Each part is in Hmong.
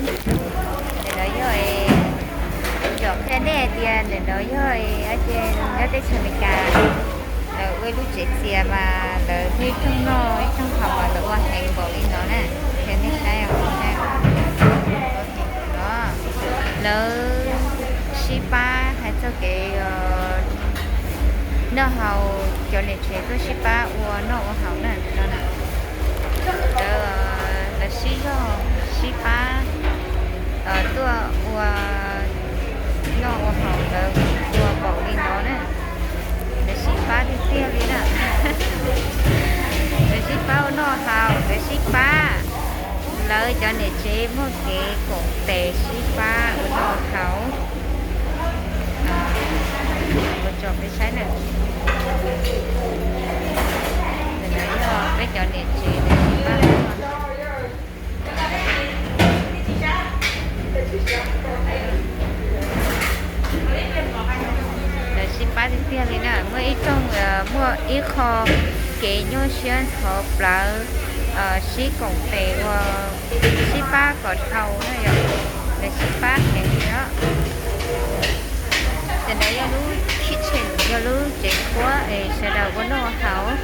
Ntawm no yog, tsom qhia nej hais tias ntawm no yog, ces nyob teb chaws Amelikas, lawv ua lub tsev txias mas lawv muaj ib rooj noj ib rooj haus mas lawv ua heev npaum li no na. Qhia nej saib os, saib os. No, lawv sib pab hais txog kev noj haus, cov niam tsev tuaj sib pab ua noj ua haus na no na. Lawv, lawv sib zog sib pab tuaj ua noj ua haus, lawv ua npaum li no na. Lawv sib pab tiag tiag li na. Lawv sib pab ua noj haus, lawv sib pab, lawv cov niam tsev muaj kev koom tes sib pab ua noj haus. Ua tso peb saib na. Ntawm no yog peb cov niam tsev lawv sib pab. Lawv sib pab tiag tiag li na, muaj ib rooj, muaj ib qho kev nyuaj siab ntxhov plawv, sib koom tes ua, sib pab kom dhau na yom. Lawv sib pab heev li os. Cov ntawd yog lub kitchen, yog lub tsev khuab es sawv daws ua noj ua haus.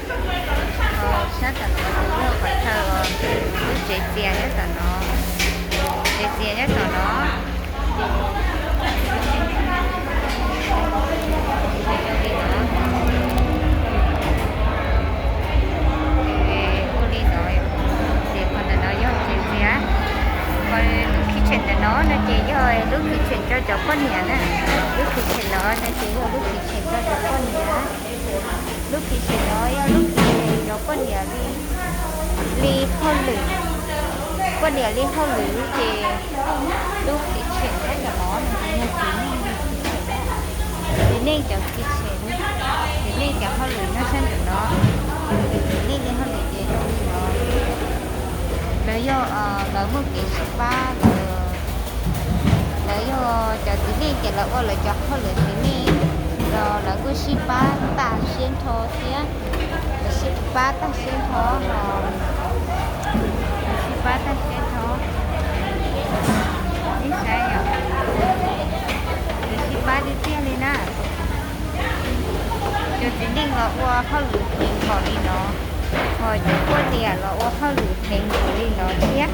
Ho sab tom no ces yog qhov chaw lub tsev txias nyob tom no. Tsev txias nyob tom no. Ua li no, ces qhov ntawm no yog tsev txias. Ho lub kitchen ntawm no no ces yog lub kitchen rau cov poj niam na. Lub kitchen no no ces yog lub kitchen rau cov poj niam. Lub kitchen no yog lub kitchen cov poj niam li, li hauj lwm, poj niam li hauj lwm ces lub kitchen nyob ntawm no no ces yog txiv neej li kitchen, txiv neej cov kitchen, txiv neej cov hauj lwm nyob sab ntawm no, txiv neej li hauj lwm ces zoo li no. Lawv yog, lawv muaj kev sib pab, lawv, lawv yog cov txiv neej ces lawv ua lawv cov hauj lwm txiv neej los lawv kuj sib pab tag siab nrho thiab. Lawv sib pab tag siab nrho, lawv sib pab tag siab nrho. Ib saib yom, lawv sib pab tiag tiag li na. Cov txiv neej los ua hauj lwm heev npaum li no, ho cov poj niam los ua hauj lwm heev npaum li no thiab.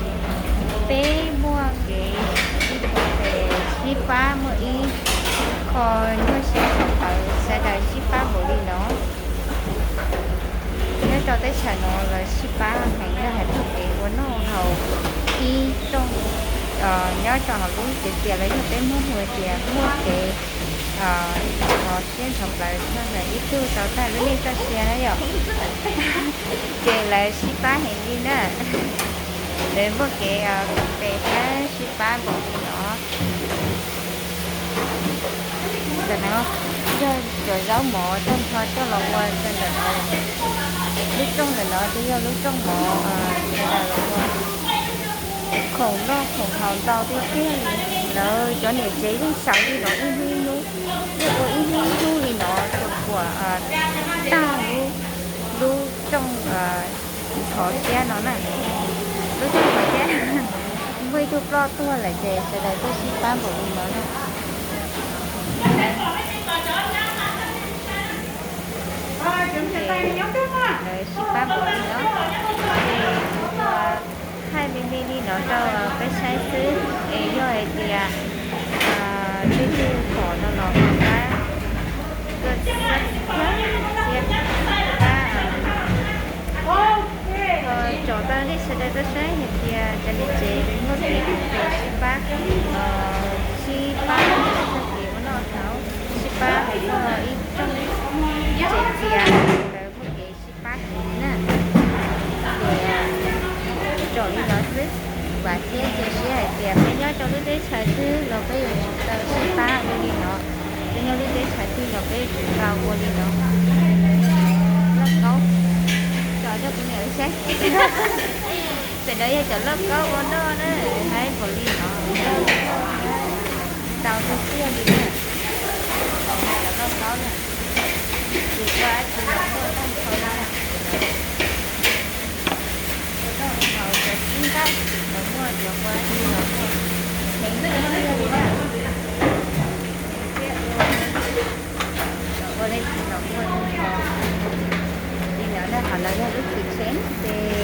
Peb muaj kev sib pab, muaj ib qho nyuaj siab tshaj plaws, sawv daws sib pab npaum li no. Nyob rau teb chaws no lawv sib pab heev, yog hais txog kev ua noj haus ib rooj, nyob rau hauv lub tsev txias los yog peb muab hu tias muaj kev ntxhov siab ntxhov plawv tshaj plaws, ib tug tau tag lub neej txoj sia na yom. Ces lawv sib pab heev li na. Lawv muaj kev koom tes thiab sib pab npaum li no. Ntawm no yog cov zaub mov tag nrho coj los ua rau ntawm no. Lub rooj ntawm no ces yog lub rooj mov sawv daws los ua. Khoom noj khoom haus ntau tiag tiag li. Lawv cov niam tsev yeej sawv li no ib hnub ib hnub, yeej ua ib hnub ib hnub li no tsuas kom tag lub, lub rooj ntxhov siab no na. Lub rooj ntxhov siab, muaj ib tug ploj tuag lawm ces sawv daws tuaj sib pab npaum li no na. Lawv sib pab npaum li no, ces kuv ua thaij me me li no rau peb saib xwb, es yog hais tias leej twg pom no los pab, pab, pab tsom tau nej sawv daws tuaj saib hais tias cov niam tsev muaj kev koom tes sib pab, sib pab hais txog kev ua noj haus, sib pab hais txog ib rooj tsev txias, lawv muaj kev sib pab heev na. Ces tsom li no xwb, vam thiab cia siab hais tias peb nyob rau lub teb chaws twg los peb yuav tsum tau sib pab ua li no. Peb nyob lub teb chaws twg los peb yuav tsum tau ua li no. Lauj kaub, tsom rau kuv niam saib. Ntawm no yog cov lauj kaub ua noj na, haib npaum li no. Ntau tiag tiag li na. Cov lauj kaub na, tsis ua dab tsi los muaj tag nrho li na. Ua noj ua haus cov sib nqaij los muaj, cov ua dab tsi los muaj. Ua li no, li no na, qhov no yog lub kitchen ces